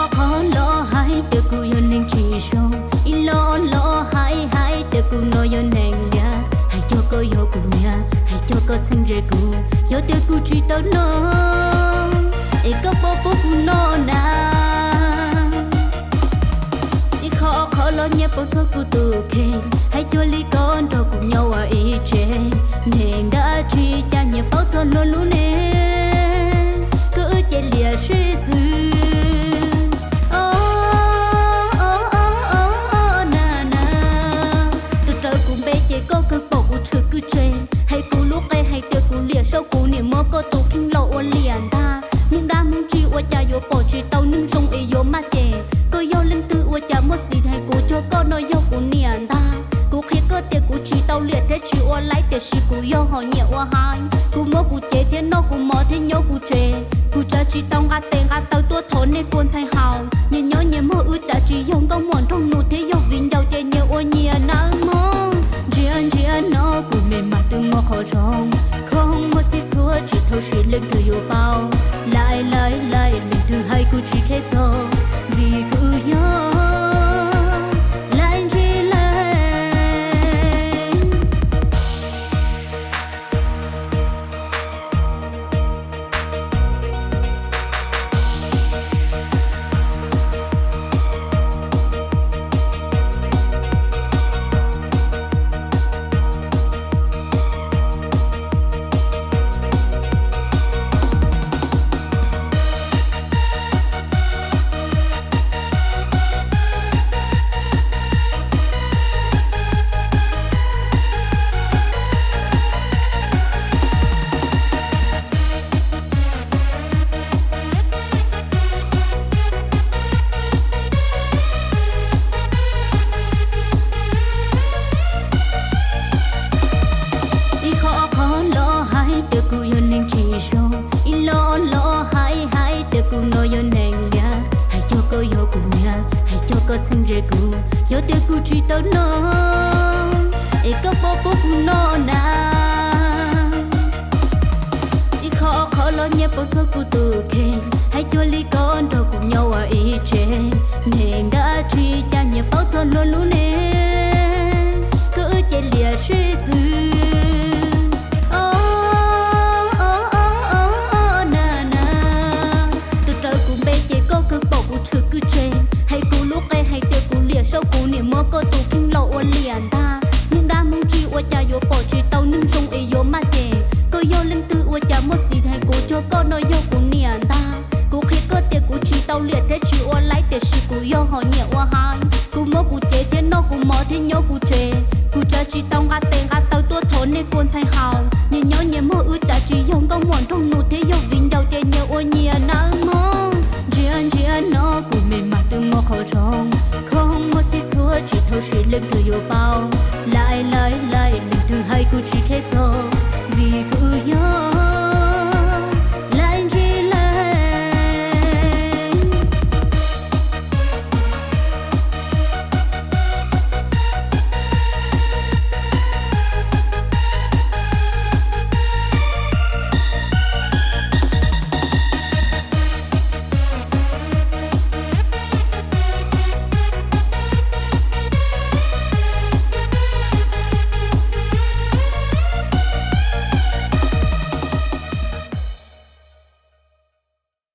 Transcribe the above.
Ob qho los hais tias kuv yog neeg tsis zoo, ib lo los hais hais tias kuv no yog neeg liam. Hais tias koj yog kuv niam, hais tias koj txheeb ze kuv, yog tias kuv tsis tau noj, es koj puas pub kuv noj na? Ib qho ob qho los nyiaj pauv txog kuv tus kheej, hais cuag li koj nrog kuv nyob ua ib tse. Neeg dab tsi cas nyiaj pauv txog luag lub neej, koj wb ces liam sib xws. Os, os, os, os, na, na. Tus raws kuv npe ces koj kawg pom kuv tshwm kwj tseg, hais kuv lub qe hais tias kuv liam saub, kuv niam muab koj tus kheej los ua liam ntag. Hmoov dab hmoov tsi ua cas yuav pom tsis tau neeg zoo es yuav maj ces, koj yog leej twg ua cas muaj xiv hais kuv cog koj no yog kuv niam ntag. Kuv qhia koj tias kuv tsis tau liam thiab tsis ua laib, tiam sis kuv yog hom nyiam ua haiv. Kuv muab kuv cev thiab noj kuv mov thiab nyob kuv tsev, kuv tsav tsis tau nqa tes nqa taw tuaj thov nej kua ntxhais haus. Nyias nyob nyias mog, wb tsav tsis yog nkauj muam nraug nus thiab yog viv ncaus ces nyias ua nyias nawb mog. Ntsia ntsia no kuv me mas twb muaj qhov zoo, khoom muaj txhij txhua tsis tau siv leej twg yuav paub. Laim laim laim leej twg hais kuv tsis kheev txog, vim kuv yog laim ntsis leej. Ib qho ob qho los hais tias kuv yog neeg tsis zoo, ib lo los hais hais tias kuv no yog neeg liam. Hais tias koj yog kuv niam, hais tias koj txheeb ze kuv, yog tias kuv tsis tau noj, es koj puas pub kuv noj na? Ib qho ob qho los nyiaj pauv txog kuv tus kheej, hais cuag li koj nrog kuv nyob ua ib tse. Neeg dab tsi cas nyiaj pauv txog luag lub neej, koj wb ces liam sib xws. Os, os, os, os, os, na, na. Tus raws kuv npe ces koj kawg pom kuv tshwm kwj tseg, hais kuv lub qe hais tias kuv liam saub, kuv niam muab koj tus kheej los ua liam ntag. Hmoov dab hmoov tsi ua cas yuav pom tsis tau neeg zoo es yuav maj ces, koj yog leej twg ua cas muaj xiv hais kuv cog koj no yog kuv niam ntag. Kuv qhia koj tias kuv tsis tau liam thiab tsis ua laib, tiam sis kuv yog hom nyiam ua haiv. Kuv muab kuv cev thiab noj kuv mov thiab nyob kuv tsev, kuv tsav tsis tau nqa tes nqa taw tuaj thov nej kua ntxhais haus. Nyias nyob nyias mog, wb tsav tsis yog nkauj muam nraug nus thiab yog viv ncaus ces nyias ua nyias nawb mog. Ntsia ntsia no kuv me mas twb muaj qhov zoo, khoom muaj txhij txhua tsis tau siv leej twg yuav paub.